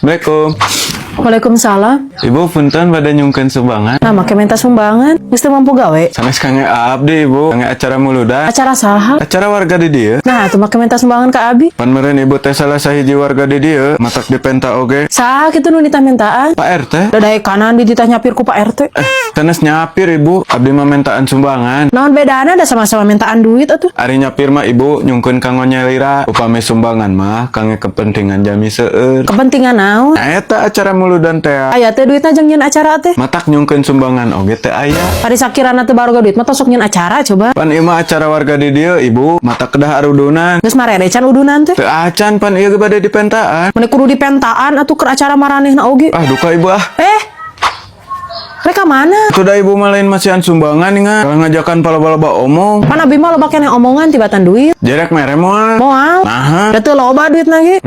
Assalamualaikum. Waalaikumsalam. Ibu, punten, bade nyungkeun sumbangan. Nah, make minta sumbangan. Geus teu mampu gawe. Sanes kangge abdi, Ibu. Kangge acara muludan. Acara saha? Acara warga di dieu. Nah, atuh make minta sumbangan ke abi. Pan meureun Ibu teh salah sahiji warga di dieu, matak dipenta oge. Saha kitu nu minta-mintaan? Pak RT. Dadaekanan dititah nyapir ku Pak RT. Eh, sanes nyapir, Ibu. Abdi mah mentaan sumbangan. Naon bedana, da sama-sama mintaan duit atuh. Ari nyapir mah, Ibu, nyungkeun kanggo nyalira. Upami sumbangan mah kangge kepentingan jami seueur. Kepentingan naon? Nah, eta acara muludan teh. Aya teh duitna jang nyieun acara teh? Matak nyungkeun sumbangan oge teu aya. Ari sakirana teu baroga duit mah tos sok nyieun acara coba. Pan ieu mah acara warga di dieu, Ibu. Matak kedah arudunan. Geus marere can udunan teh? Teu acan, pan ieu ge bade dipentaan. Meni kudu dipentaan atuh keur acara maranehna oge. Ah, duka, Ibu, ah. Eh. Rek ka mana? Sudah, Ibu mah lain masihan sumbangan ingat. Kalau ngajakan pala-loba omong. Pan abi mah loba keneh omongan tibatan duit. Jadi rek mere moal? Moal. Nah. Da teu loba duit lagi.